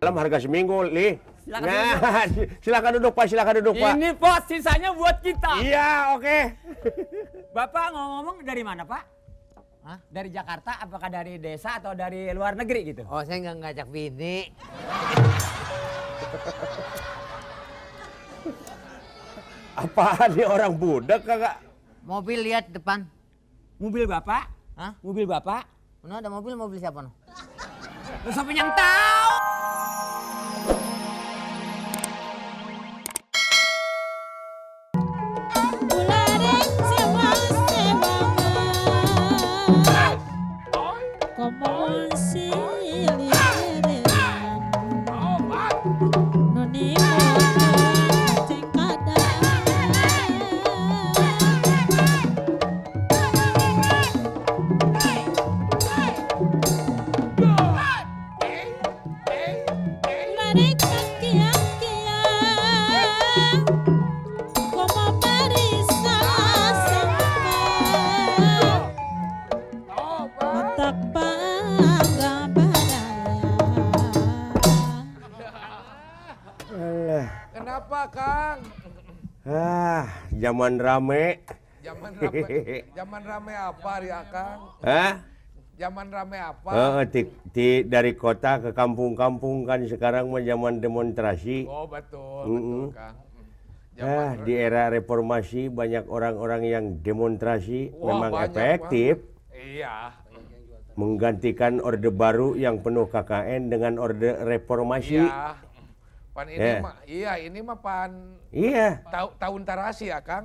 Dalam harga seminggu, Li. Silakan Nah, silakan duduk Pak, silakan duduk Pak. Ini Pak, sisanya buat kita. Iya, oke. Bapak ngomong dari mana Pak? Hah? Dari Jakarta, apakah dari desa atau dari luar negeri gitu? Oh, saya nggak ngajak bini. Apaan nih orang budak kagak? Mobil lihat depan. Mobil Bapak? Hah? Mobil Bapak? Mana ada mobil siapa no? Lu siapa yang tahu? Kenapa, Kang? Zaman rame. Zaman rame apa, Ria, Kang? Hah? Zaman rame apa? Dari kota ke kampung-kampung kan sekarang mah zaman demonstrasi. Oh, betul, Kang. Di era reformasi banyak orang-orang yang demonstrasi. Wah, memang banyak efektif. Iya. Menggantikan orde baru yang penuh KKN dengan orde reformasi. Iya. Pan ini mah, ini mah pan. Iya. Tahun tarasi ya, Kang.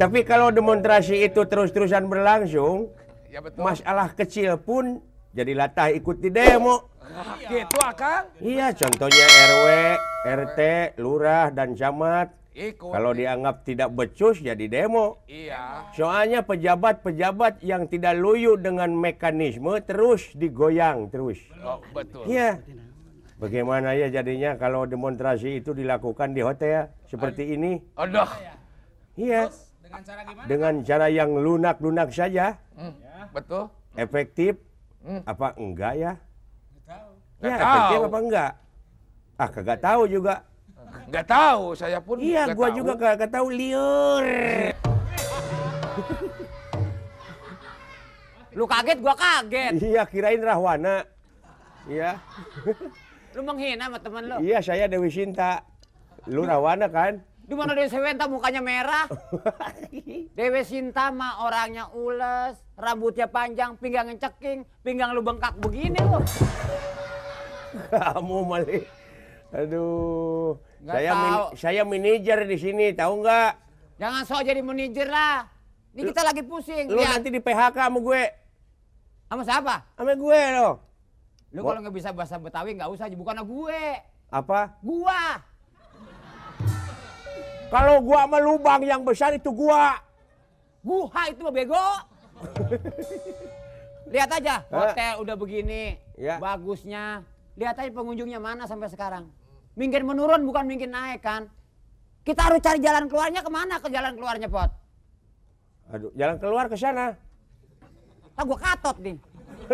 Tapi kalau demonstrasi itu terus-terusan berlangsung, Ya betul. masalah kecil pun jadi latah ikut di demo. Gitu, Kang. Iya, contohnya RW, RT, lurah, dan camat. Ikut. Kalau dianggap tidak becus, jadi demo. Iya. Soalnya pejabat-pejabat yang tidak loyo dengan mekanisme terus digoyang terus. Oh, betul. Iya. Bagaimana ya jadinya kalau demonstrasi itu dilakukan di hotel seperti ini? Aduh. Iya. Dengan cara gimana? Dengan cara yang lunak-lunak saja. Betul. Efektif apa enggak ya? Nggak Ya, tahu. efektif apa enggak? Kagak tahu juga. Nggak tahu, saya pun Iya, nggak gua tahu. juga kagak tahu, liur. Lu kaget, gua kaget. Iya, kirain Rahwana. Iya. Lu menghina sama temen lu. Iya, saya Dewi Sinta. Lu Rahwana kan? Di mana Dewi Sinta mukanya merah? Dewi Sinta mah orangnya ules, rambutnya panjang, pinggangnya ceking, pinggang lu bengkak begini lu. Kamu Mali. Aduh. Nggak tahu. Saya manajer di sini, tahu nggak? Jangan sok jadi manajer lah. Ini kita lagi pusing. Lu Lihat. nanti di PHK sama gue. Sama siapa? Sama gue loh. Lu kalau nggak bisa bahasa Betawi nggak usah, bukan gue. Apa? Gua. Kalau gua sama lubang yang besar itu gua. Guha itu mah bego. Lihat aja, hotel udah begini. Ya. Bagusnya. Lihat aja pengunjungnya mana sampai sekarang. Mungkin menurun bukan mungkin naik kan. Kita harus cari jalan keluarnya kemana ke jalan keluarnya, Pot? Aduh, jalan keluar ke sana. Gua katot nih.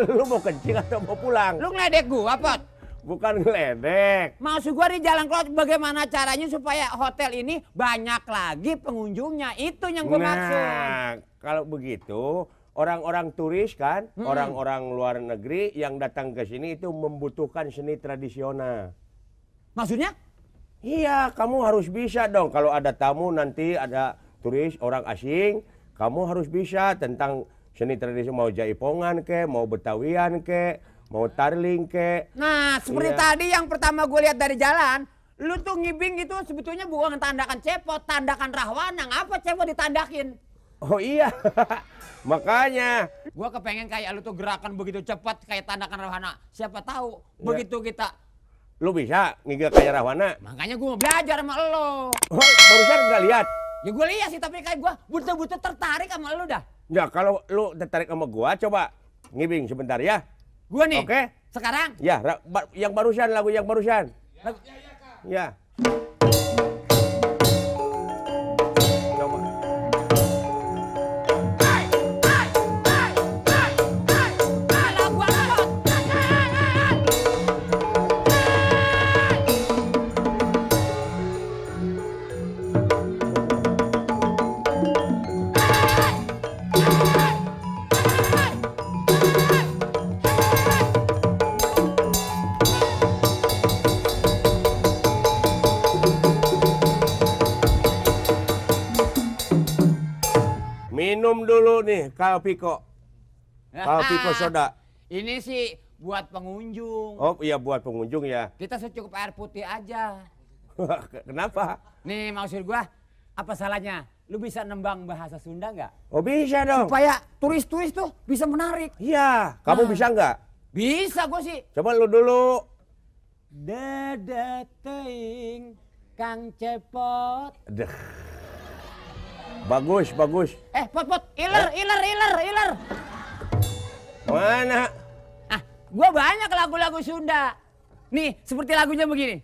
Lu mau kencing atau mau pulang? Lu ngeledek gua, Pot? Bukan ngeledek. Maksud gua di jalan keluar bagaimana caranya supaya hotel ini banyak lagi pengunjungnya. Itu yang gua maksud. Nah, kalau begitu orang-orang turis kan, orang-orang luar negeri yang datang ke sini itu membutuhkan seni tradisional. Maksudnya? Iya, kamu harus bisa dong. Kalau ada tamu nanti ada turis orang asing, kamu harus bisa tentang seni tradisional, mau jaipongan ke, mau betawian ke, mau tarling ke. Nah, seperti Iya. tadi yang pertama gue lihat dari jalan, lu tuh ngibing itu sebetulnya bukan tandakan cepot, tandakan rahwana. Ngapa cepot ditandakin? Oh iya, makanya. Gua kepengen kayak lu tuh gerakan begitu cepat kayak tandakan rahwana. Siapa tahu begitu kita. Lu bisa ngigil kayak Rahwana. Makanya gua mau belajar sama lu. Oh, barusan nggak lihat. Ya gue lihat sih, tapi kayak gua betul-betul tertarik sama lu dah. Ya kalau lu tertarik sama gua, coba ngibing sebentar ya. Gua nih. Oke. Sekarang. Ya, yang barusan, lagu yang barusan. Ya. Coba. Lagu apa, Pot? Minum dulu nih, Kalpiko. Kalpiko soda. Ini sih buat pengunjung. Oh iya buat pengunjung ya. Kita secukup air putih aja. Kenapa? Nih maksud gua, apa salahnya? Lu bisa nembang bahasa Sunda nggak? Oh bisa dong. Supaya turis-turis tuh bisa menarik. Iya, kamu bisa nggak? Bisa gua sih. Coba lu dulu. Dedeting Kang Cepot. Deh. Bagus, bagus. Pot, iler. Mana? Ah, gua banyak lagu-lagu Sunda. Nih, seperti lagunya begini.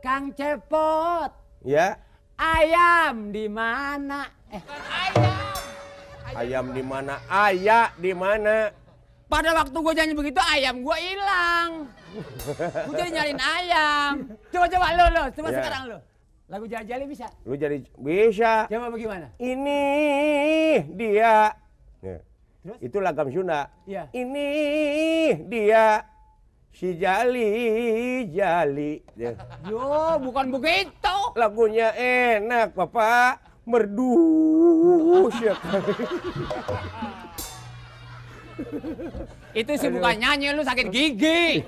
Kang Cepot, Ya. ayam di mana? Ayam di mana? Ayah di mana? Pada waktu gua nyanyi begitu ayam gua hilang. Gua jadi nyariin ayam. Coba lo, coba Ya. sekarang lo. Lagu Jali-Jali bisa? Lu jadi bisa. Coba bagaimana? Ini dia. Ya. Terus? Itu lagam Sunda. Iya. Ini dia si Jali. Ya. Yo, bukan begitu. Lagunya enak, Bapak. Merdus ya kan. Itu sih bukan nyanyi, lu sakit gigi.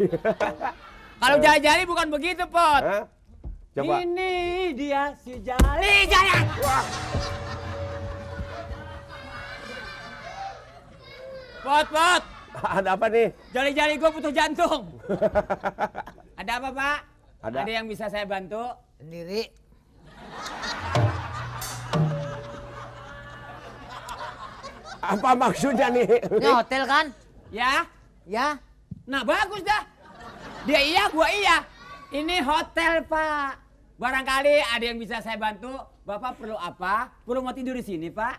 Kalau Jali-Jali bukan begitu, Pot. Hah? Coba. Ini dia si Jali. Wah. Pot. Ada apa nih? Jali-Jali gue butuh jantung. Ada apa, Pak? Ada. Yang bisa saya bantu? Sendiri. Apa maksudnya nih? Ini hotel kan? Ya. Ya. Nah, bagus dah. Dia iya, gua iya. Ini hotel, Pak. Barangkali ada yang bisa saya bantu. Bapak perlu apa? Perlu mau tidur di sini, Pak?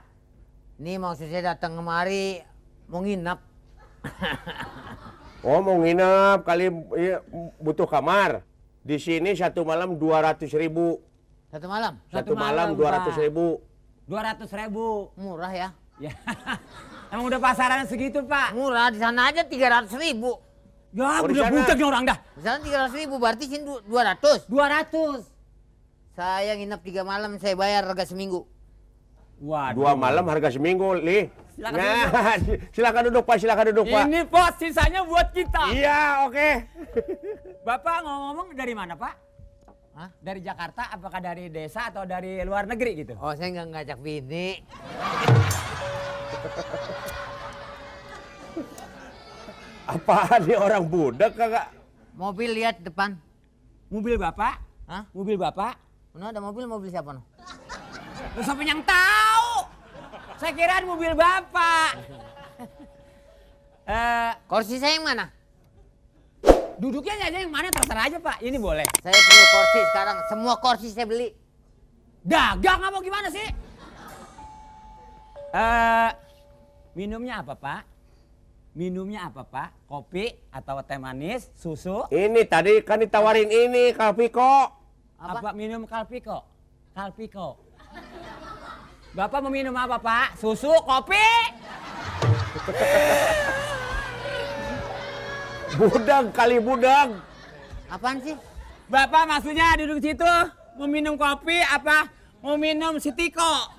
Ini maksud saya datang kemari mau nginep. Oh mau nginep kali iya, butuh kamar. Di sini satu malam 200.000. Satu malam? Satu malam Pak. 200.000. 200.000. Murah ya. Ya. Emang udah pasaran segitu, Pak? Murah, di sana aja 300.000. Ya, Oh, di udah sana. butek nih orang dah. Di sana 300.000, berarti sini 200. 200. Saya nginep 3 malam, saya bayar harga seminggu. Waduh. 2 malam harga seminggu, Li. Silakan Nah, silakan duduk Pak, silakan duduk Pak. Ini Pak, sisanya buat kita. Iya, oke. Bapak ngomong dari mana, Pak? Hah? Dari Jakarta, apakah dari desa atau dari luar negeri gitu? Oh, saya nggak ngajak bini. Apaan nih orang budak kagak? Mobil lihat depan. Mobil Bapak? Hah? Mobil Bapak? Mana ada mobil siapa no? Lu siapa yang tahu? Saya kira mobil Bapak. Kursi saya yang mana? Duduknya aja yang mana terserah aja, Pak. Ini boleh. Saya perlu kursi sekarang. Semua kursi saya beli. Dagang apa gimana sih? Minumnya apa, Pak? Minumnya apa, Pak? Kopi atau teh manis, susu? Ini tadi kan ditawarin ini, Kalpiko. Apa minum Kalpiko? Kalpiko. Bapak mau minum apa, Pak? Susu, kopi? Budang kali budang. Apaan sih? Bapak maksudnya duduk situ mau minum kopi apa mau minum sitiko?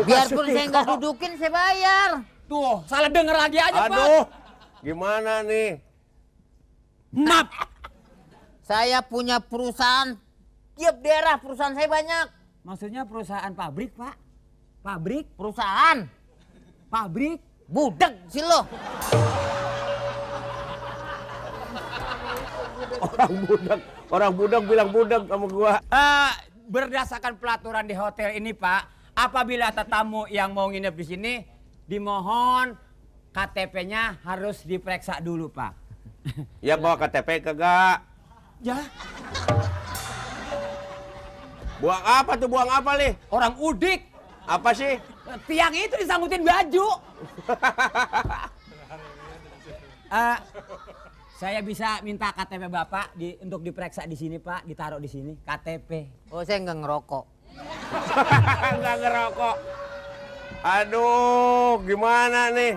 Biarpun saya nggak dudukin, saya bayar. Tuh, salah denger lagi aja, Pak. Aduh, gimana nih? Map. Saya punya perusahaan. Tiap daerah perusahaan saya banyak. Maksudnya perusahaan pabrik, Pak? Pabrik? Perusahaan. Pabrik? Budek sih lo. Orang budak bilang budak sama gua. Berdasarkan pelaturan di hotel ini, Pak, apabila tetamu yang mau nginep di sini, dimohon KTP-nya harus diperiksa dulu, Pak. Ya bawa KTP kagak? Ya, Buang apa tuh? Buang apa, Li? orang udik. Apa sih? Tiang itu disangkutin baju. Saya bisa minta KTP Bapak untuk diperiksa di sini, Pak, ditaruh di sini KTP. Oh, saya nggak ngerokok. Nggak ngerokok. Aduh, gimana nih?